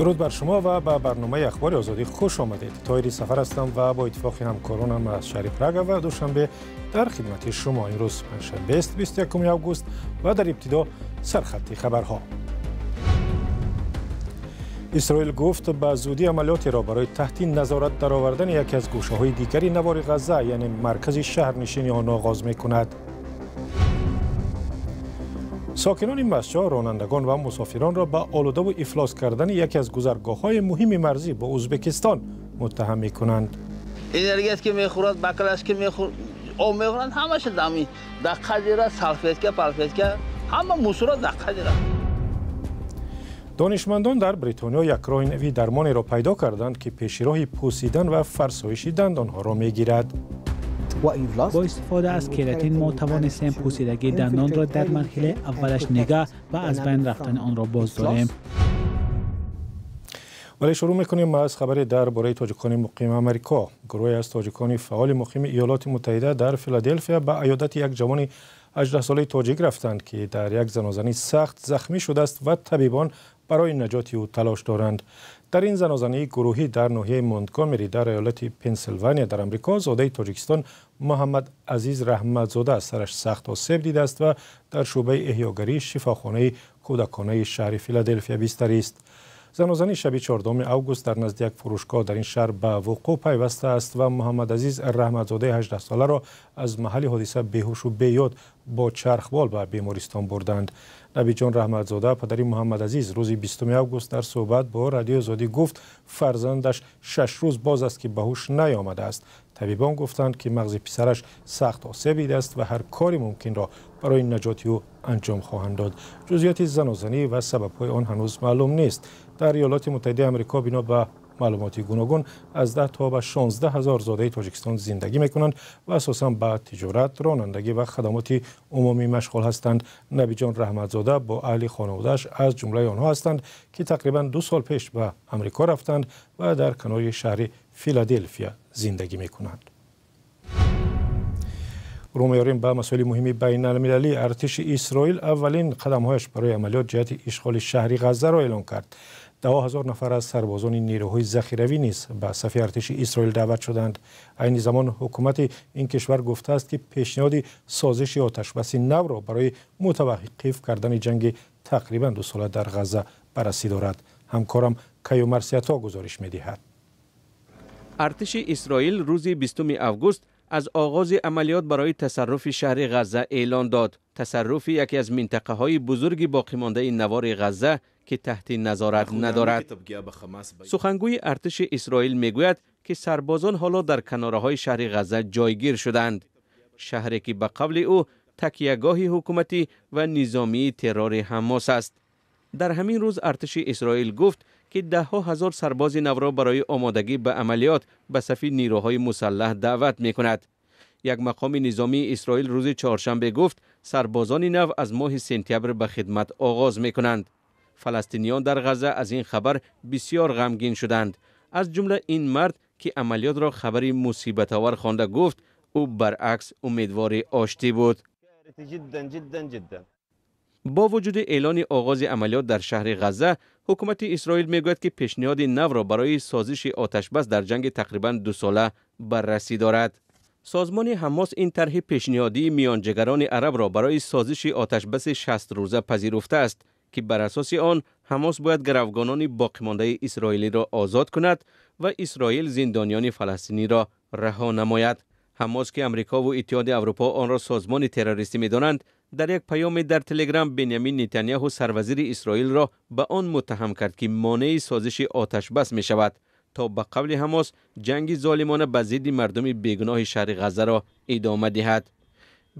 Дуруд бар шумо ва ба барномаи Ахбори Озодӣ хуш омадед. Тоҳири Сафар ҳастам ва бо иттифоқи ҳамкоронам аз шаҳри Прага ва Душанбе дар хидмати шумо. Имрӯз панҷшанбе аст, 21 август, ва дар ибтидо сархати хабарҳо. Исроил гуфт, ба зудӣ амалиётеро барои таҳти назорат даровардани яке аз гӯшаҳои дигари навори Ғазза, яъне маркази шаҳрнишини он, оғоз мекунад. Сокинони Мастчоҳ ронандагон ва мусофиронро ба олудаву ифлос кардани яке аз гузаргоҳҳои муҳими марзӣ бо Ӯзбекистон муттаҳам мекунанд. Энергетика мехӯрад, баклажка мехӯрад, об мехӯрад, ҳамаша дами даққа дира, салфетка, палфетка, ҳама мусора даққа дира. Донишмандон дар Бритониё як роҳи нави дармонеро пайдо карданд, ки пеши роҳи пӯсидан ва фарсоиши дандонҳоро мегирад. Бо истифода аз кератин мо тавонистем пӯсидагии дандонро дар марҳилаи аввалаш нигаҳ ва аз байн рафтани онро боздорем. Вале шурӯъ мекунем аз хабаре дар бораи тоҷикони муқими Амрико. Гурӯҳе аз тоҷикони фаъоли муқими Иёлоти Муттаҳида дар Филаделфия ба аёдати як ҷавони 18-солаи тоҷик рафтанд, ки дар як занозанӣ сахт захмӣ шудааст ва табибон барои наҷоти ӯ талош доранд. Дар ин занозании гурӯҳӣ дар ноҳияи Монтгомери дар иёлати Пенсилвания дар Амрико, зодаи Тоҷикистон Муҳаммад Азиз Раҳматзода аз сараш сахт осеб дидааст ва дар шӯъбаи эҳёгарии шифохонаи кӯдаконаи шаҳри Филаделфия бистарист. Занозанӣ шаби 14 август дар назди як фурӯшгоҳ дар ин шаҳр ба вуқӯъ пайваста аст ва Муҳаммад Азиз Раҳматзодаи 18-соларо аз маҳалли ҳодиса беҳушу беёд бо чархбол ба бемористон бурданд. Набиҷон Раҳматзода, падари Муҳаммад Азиз, рӯзи 20 август дар суҳбат бо Радиои Озодӣ гуфт, фарзандаш 6 рӯз боз аст, ки ба ҳуш наёмадааст. Табибон гуфтанд, ки мағзи писараш сахт осеб дидааст ва ҳар кори мумкинро барои наҷоти ӯ анҷом хоҳанд дод. Ҷузъиёти занозанӣ ва сабабҳои он ҳанӯз маълум нест. Дар Иёлоти Муттаҳидаи Амрико бино ба маълумоти гуногун аз 10 то ба 16 ҳазор зодаи Тоҷикистон зиндагӣ мекунанд ва асосан ба тиҷорат, ронандагӣ ва хадамоти умумӣ машғул ҳастанд. Набиҷон Раҳматзода бо аҳли хонаводааш аз ҷумлаи онҳо ҳастанд, ки тақрибан 2 сол пеш ба Амрико рафтанд ва дар канори шаҳри Филаделфия зиндагӣ мекунанд. Рӯ меорем ба масоили муҳими байналмилалӣ. Артиши Исроил аввалин қадамҳояш барои амалиёт ҷиҳати ишғоли шаҳри Ғаззаро эълон кард. 10 ҳазор нафар аз сарбозони нерӯҳои захиравӣ низ ба сафи артиши Исроил даъват шуданд. Айни замон ҳукумати ин кишвар гуфтааст, ки пешниҳоди созиши оташбаси навро барои мутаваққиф кардани ҷанги тақрибан 2 сола дар Ғазза баррасӣ дорад. Ҳамкорам Каюм Марсиято гузориш медиҳад. Артиши Исроил рӯзи 20 август аз оғози амалиёт барои тасарруфи шаҳри Ғазза эълон дод. Тасарруфи яке аз минтақаҳои бузурги боқимондаи навори Ғазза, ки таҳти назорат надорад. Сухангӯи артиши Исроил мегӯяд, ки сарбозон ҳоло дар канораҳои шаҳри Ғазза ҷойгир шуданд. Шаҳре ки ба қавли ӯ такягоҳи ҳукуматӣ ва низомии террори Ҳамос аст. Дар ҳамин рӯз артиши Исроил гуфт, ки даҳҳо ҳазор сарбози навро барои омодагӣ ба амалиёт ба сафи нерӯҳои мусаллаҳ даъват мекунад. Як мақоми низомии Исроил рӯзи чоршанбе гуфт, сарбозони нав аз моҳи сентябр ба хидмат оғоз мекунанд. Фаластиниён дар Ғазза аз ин хабар бисёр ғамгин шуданд. Аз ҷумла ин мард, ки амалиётро хабари мусибатовар хонда гуфт, ӯ баръакс умедвори оштӣ буд. Бо вуҷуди эълони оғози амалиёт дар шаҳри Ғазза, ҳукумати Исроил мегӯяд, ки пешниҳоди навро барои созиши оташбас дар ҷанги тақрибан 2 сола баррасӣ дорад. Созмони Ҳамос ин тарҳи пешниҳодии миёнҷигарони арабро барои созиши оташбаси 60 рӯза пазируфтааст, ки бар асоси он Ҳамос бояд гаравгонони боқимондаи исроилиро озод кунад ва Исроил зиндониёни фаластиниро раҳо намояд. Ҳамос, ки Амрико ва Иттиҳоди Аврупо онро созмони террористӣ медонанд, дар як паёме дар Телеграм Бенямин Нетаняҳу, сарвазири Исроилро ба он муттаҳам кард, ки монеи созиши оташбас мешавад, то ба қавли Ҳамос ҷанги золимона ба зидди мардуми бегуноҳи шаҳри Ғаззаро идома диҳад.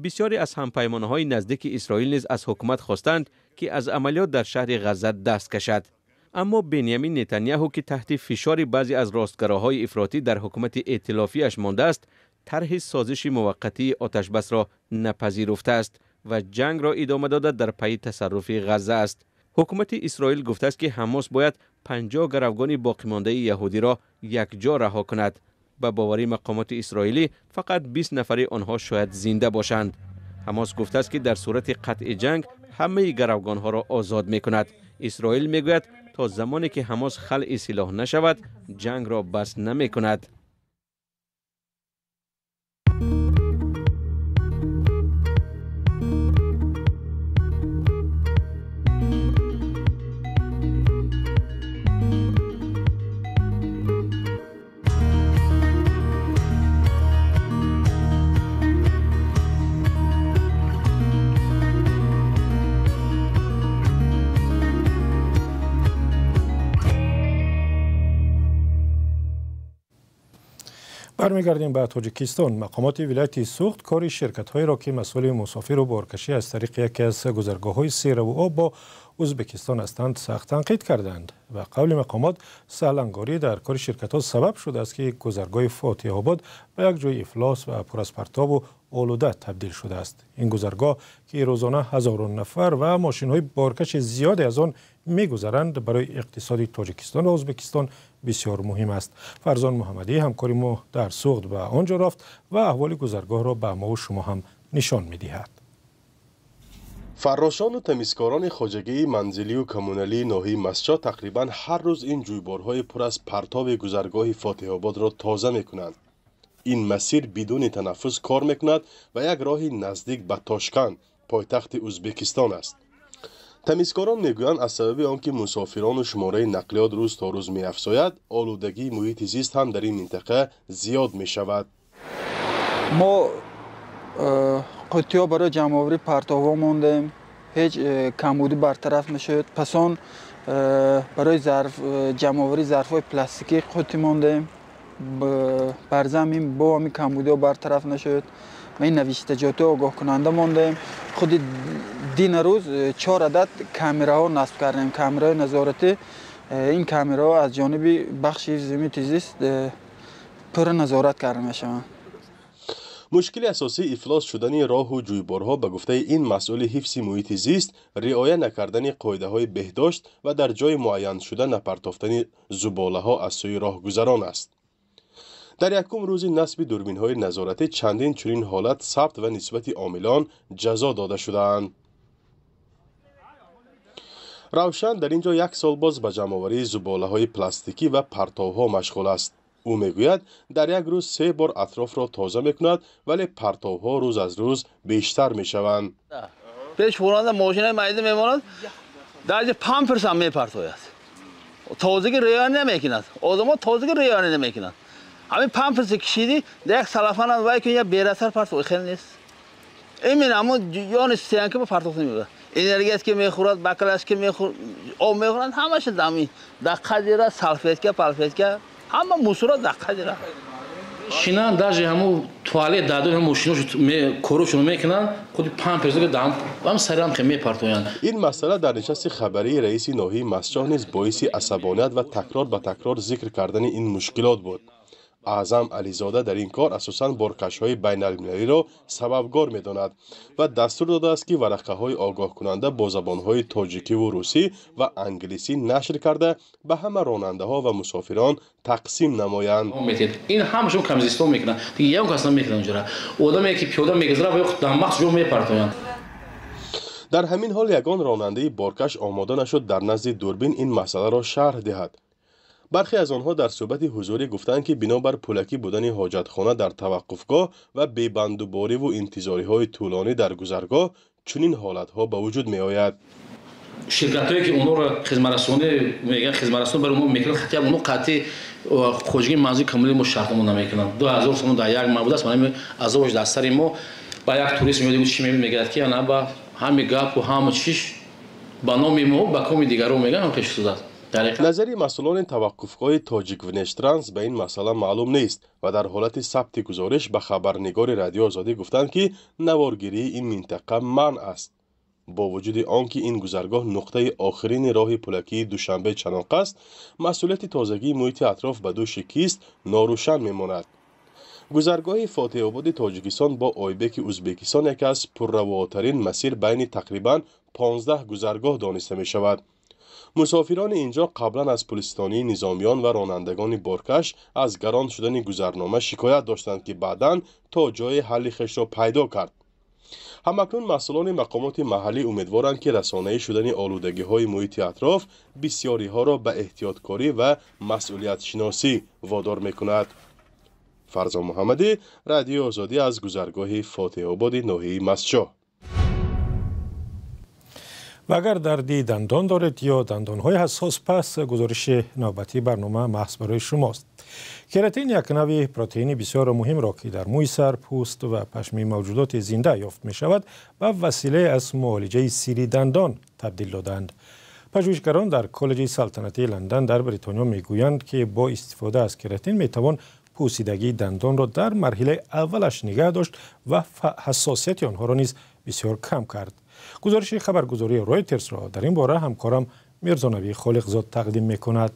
Бисёре аз ҳампаймонҳои наздики Исроил низ аз ҳукумат хостанд, ки аз амалиёт дар шаҳри Ғазза даст кашад. Аммо Бенямин Нетаняҳу, ки таҳти фишори баъзе аз ростгароҳои ифротӣ дар ҳукумати эътилофиаш мондааст, тарҳи созиши муваққатии оташбасро напазируфтааст ва ҷангро идома дода дар пайи тасарруфи Ғазза аст. Ҳукумати Исроил гуфтааст, ки Ҳамос бояд 50 гаравгони боқимондаи яҳудиро якҷо раҳо кунад. Ба бовари мақомоти исроилӣ фақат 20 нафари онҳо шояд зинда бошанд. Ҳамос гуфтааст, ки дар сурати қатъи ҷанг ҳамаи гаравгонҳоро озод мекунад. Исроил мегӯяд, تا زمانی که حماس خلع سلاح نشود جنگ را بس نمی کند. برمیگردیم به تاجیکستان. مقامات ولایت سوخت کاری شرکت‌هایی را که مسئول مسافر و بارکشی از طریق یکی از گذرگاه‌های سیر و آب با ازبکستان هستند سخت تنقید کردند. و قول مقامات سهلنگاری در کار شرکت‌ها سبب شده است که گذرگاه فاتح آباد به یک جای افلاس و پر از پرتاب و آلوده تبدیل شده است. این گذرگاه که روزانه هزاران نفر و ماشین‌های بارکش زیادی از آن می‌گذرند برای اقتصاد تاجیکستان و ازبکستان بسیار مهم است. فرزان محمدی همکار ما در سوغد به آنجا رفت و احوال گذرگاه را به ما و شما هم نشان می‌دهد. فراشان و تمیزکاران خواجگی منزلی و کمونالی ناحیه مسجد تقریبا هر روز این جویبارهای پر از پرتاب گذرگاه فاتح آباد را تازه می‌کنند. این مسیر بدون تنفس کار می‌کند و یک راه نزدیک به تاشکند، پایتخت ازبکستان است. تمیزکاران میگویند از سبب آنکه مسافران و شماره نقلیات روز تا روز می‌افزاید، آلودگی محیط زیست هم در این منطقه زیاد می‌شود. ما قطی‌ها برای جمع‌آوری پرتاوها ماندیم، هیچ کمبودی برطرف نشد. پس آن برای جمع‌آوری ظرف‌های پلاستیکی قطی ماندیم، بر زمین با همین کمبودی‌ها برطرف نشد. و این نوشتجات آگاه کننده ماندیم. خود دین روز 4 عدد کامراها نصب کردیم، کامرای نظارتی. این کامراها از جانب بخش محیط زیست پر نظارت کرده میشوند. مشکل اساسی افلاس شدن راه و جویبارها به گفته این مسئول حفظ محیط زیست، رعایت نکردن قاعده های بهداشت و در جای معین شده نپرتافتن زباله ها از سوی راهگذران است. در یکم روز نصب دوربین های نظارتی چندین چنین حالت ثبت و نسبت عاملان جزا داده شده‌اند. روشن در اینجا یک سال باز به جمع‌آوری زباله های پلاستیکی و پرتاوها مشغول است. او میگوید در یک روز 3 بار اطراف را تازه میکند، ولی پرتاوها روز از روز بیشتر میشوند. پیش فوران ماشین میده میماند، در پامپرس هم میپرتاید. تازگی ریان نمیکند. آدم‌ها تازگی ریان نمیکنند. همین پامپرس کشیدی یک سلفان هم وای که یه بی‌اثر پرتو خیلی نیست. این همون یان استیان که با پرتو نمیده. انرژی که میخورد، بکلش که میخورد، آب میخورند، همش دمی. دقیقه دیره سالفت که پالفت که همه موسورا دقیقه دیره. شینان даже همو توالت دادو هم ماشیناشو کوروشونو میکنن، خود پامپرس که دم هم سرام که میپرتویند. این مسئله در نشست خبری رئیس ناحیه مسجد نیز باعث عصبانیت و تکرار به تکرار ذکر کردن این مشکلات بود. اعظم علیزاده در این کار اساساً بارکش‌های بین‌المللی را سببگار می‌داند و دستور داده است که ورقه‌های آگاه کننده با زبان‌های تاجیکی و روسی و انگلیسی نشر کرده به همه راننده‌ها و مسافران تقسیم نمایند. این همشون کمزیستون میکنن دیگه، یک کس نمیکنه اونجا. آدمی که پیاده میگذره و در مغز جو میپرتویند. در همین حال یگان راننده بارکش آماده نشد در نزد دوربین این مسئله را شرح دهد. برخی از آنها در صحبت حضوری گفتند که بنابر پولکی بودن حاجتخانه در توقفگاه و بی‌بندوباری و انتظاری‌های طولانی در گذرگاه چنین حالتها به وجود می‌آید. شرکت‌هایی که اونها را خدمترسانی میگن، خدمترسانی برای ما میکنن، خطی اونها قطعی خوشگی منزل کاملی ما شرطمون نمیکنن. 2000 سوم در یک ماه بوده است، معنی عذابش در سر ما. با یک توریست میاد چی میگه که نه با همین گپ و همه چیش با نام ما با کمی دیگرو میگن هم خیلی است. نظر مسئولان توقفگاه تاجیک ونشترانس به این مسئله معلوم نیست و در حالت ثبت گزارش به خبرنگار رادیو آزادی گفتند که نوارگیری این منطقه منع است. با وجود آنکه این گذرگاه نقطه آخرین راه پولکی دوشنبه چناق است، مسئولیت تازگی محیط اطراف به دوش کیست ناروشن میماند. گذرگاه فاتح آباد تاجیکستان با آیبک ازبکستان یکی از پررواترین مسیر بین تقریباً 15 گذرگاه دانسته می شود. مسافران اینجا قبلا از پلیستانی نظامیان و رانندگان بارکش از گران شدن گذرنامه شکایت داشتند که بعداً تا جای حل خش را پیدا کرد. Ҳамакнун масъулони мақомоти маҳаллӣ умедворанд, ки расонаӣ шудани олудагиҳои муҳити атроф бисёриҳоро ба эҳтиёткорӣ ва масъулиятшиносӣ водор мекунад. Фарзон Муҳаммадӣ, Радиои Озодӣ аз гузаргоҳи Фотеҳободи ноҳияи Мастчоҳ. Ва агар дарди дандон доред ё дандонҳои ҳассос, пас гузориши навбатии барнома маҳз барои шумост. Кератин як навъи протеини бисёр муҳимро, ки дар мӯи сар, пӯст ва пашми мавҷудоти зинда ёфт мешавад, ба василае аз муолиҷаи сири дандон табдил доданд. Пажӯҳишгарон дар Коллеҷи салтанатии Лондон дар Бритониё мегӯянд, ки бо истифода аз кератин метавон пӯсидагии дандонро дар марҳилаи аввалаш нигаҳ дошт ва ҳассосияти онҳоро низ бисёр кам кард. Гузориши хабаргузории Ройтерсро дар ин бора ҳамкорам Мирзонавӣ Холиқзод тақдим мекунад.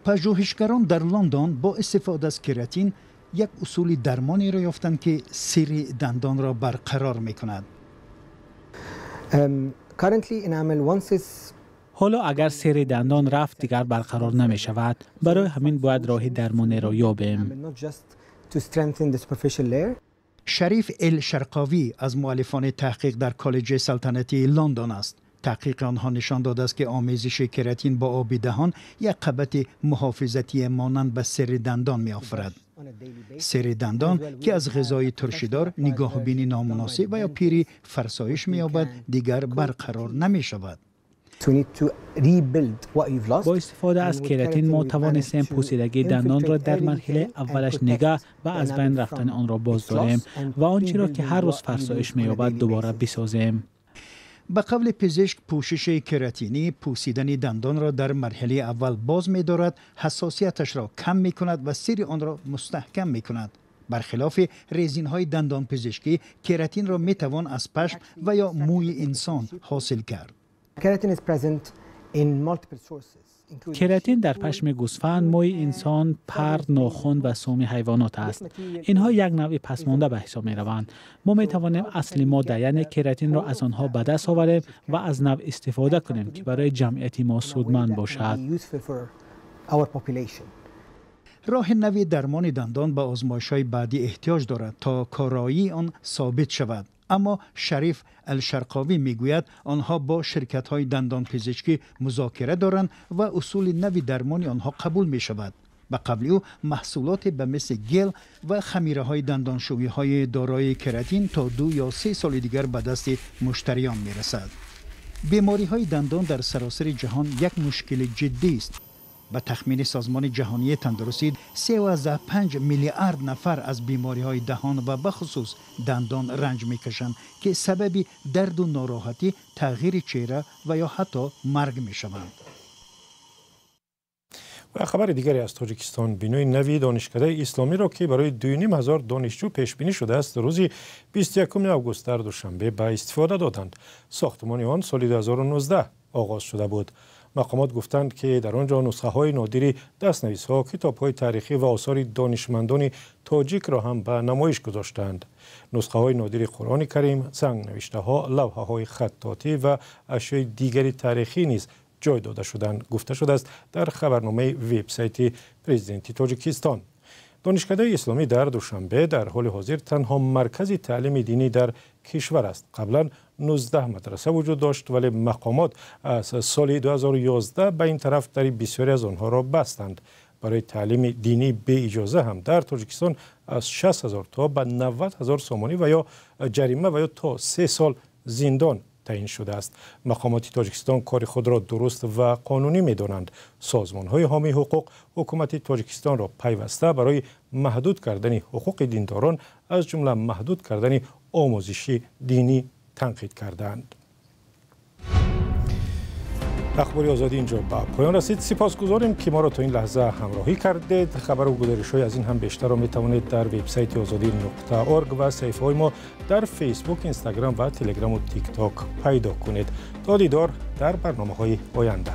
Пажӯҳишгарон дар Лондон бо истифода аз кератин як усули дармонеро ёфтанд, ки сири дандонро барқарор мекунад. Ҳоло агар сири дандон рафт, дигар барқарор намешавад. Барои ҳамин бояд роҳи дармонеро ёбем. Шариф Эл-Шарқовӣ аз муаллифони таҳқиқ дар Коллеҷи салтанатии Лондон аст. Таҳқиқи онҳо нишон додааст, ки омезиши кератин бо оби даҳон як қабати муҳофизатие монанд ба сири дандон меофарад. Сири дандон, ки аз ғизои туршидор, нигоҳубини номуносиб ва ё пирӣ фарсоиш меёбад, дигар барқарор намешавад. Бо истифода аз кератин мо тавонистем пӯсидагии дандонро дар марҳилаи аввалаш нигаҳ ва аз байн рафтани онро боз дорем ва он чиро, ки ҳар рӯз фарсоиш меёбад, дубора бисозем. Ба қавли пизишк, пӯшиши кератинӣ пӯсидани дандонро дар марҳилаи аввал боз медорад, ҳассосияташро кам мекунад ва сири онро мустаҳкам мекунад. Бархилофи резинҳои дандонпизишкӣ, кератинро метавон аз пашм ва ё мӯи инсон ҳосил кард. Кератин дар пашми гӯсфанд, мӯи инсон, пар, нохун ва суми ҳайвонот аст. Инҳо як навъи пасмонда ба ҳисоб мераванд. Мо метавонем асли модда, яъне кератинро аз онҳо ба даст оварем ва аз нав истифода кунем, ки барои ҷамъияти мо судманд бошад. Роҳи нави дармони дандон ба озмоишҳои баъдӣ эҳтиёҷ дорад, то короии он собит шавад. Аммо Шариф Алшарқовӣ мегӯяд, онҳо бо ширкатҳои дандонпизишкӣ музокира доранд ва усули нави дармони онҳо қабул мешавад. Ба қавли ӯ, маҳсулоте ба мисли гел ва хамираҳои дандоншӯиҳои дорои кератин то 2 ё 3 соли дигар ба дасти муштариён мерасад. Бемориҳои дандон дар саросари ҷаҳон як мушкили ҷиддист. Ба тахмини Созмони ҷаҳонии тандурустӣ, 3,5 миллиард нафар аз бемориҳои даҳон ва бахусус дандон ранҷ мекашанд, ки сабаби дарду нороҳатӣ, тағйири чеҳра ва ё ҳатто марг мешаванд. Ва хабари дигаре аз Тоҷикистон. Бинои нави Донишкадаи исломиро, ки барои 2500 донишҷӯ пешбинӣ шудааст, рӯзи 21 август дар Душанбе ба истифода доданд. Сохтмони он соли 2019 оғоз шуда буд. Мақомот гуфтанд, ки дар он ҷо нусхаҳои нодири дастнависҳо, китобҳои таърихӣ ва осори донишмандони тоҷикро ҳам ба намоиш гузоштаанд. Нусхаҳои нодири Қуръони Карим, сангнавиштаҳо, лавҳаҳои хаттотӣ ва ашёи дигари таърихӣ низ ҷой дода шуданд, гуфта шудааст дар хабарномаи вебсайти президенти Тоҷикистон. Донишкадаи исломӣ дар Душанбе дар ҳоли ҳозир танҳо маркази таълими динӣ дар кишвар аст. Қаблан 19 мадраса вуҷуд дошт, вале мақомот аз соли 2011 ба ин тараф дари бисёре аз онҳоро бастанд. Барои таълими динӣ беиҷоза ҳам дар Тоҷикистон аз 60 ҳазор то ба 90 ҳазор сомонӣ ва ё ҷарима ва ё то 3 сол зиндон таъин шудааст. Мақомоти Тоҷикистон кори худро дуруст ва қонунӣ медонанд. Созмонҳои ҳомии ҳуқуқ ҳукумати Тоҷикистонро пайваста барои маҳдуд кардани ҳуқуқи диндорон, аз ҷумла маҳдуд кардани омӯзиши динӣ, танқид кардаанд. Ахбори Озодӣ инҷо ба поён расид. Сипосгузорем, ки моро то ин лаҳза ҳамроҳӣ кардед. Хабару гузоришҳои аз ин ҳам бештарро метавонед дар вебсайти озодӣ.org ва саҳифаҳои мо дар Фейсбук, Инстаграм ва Телеграму Тикток пайдо кунед. То дидор дар барномаҳои оянда.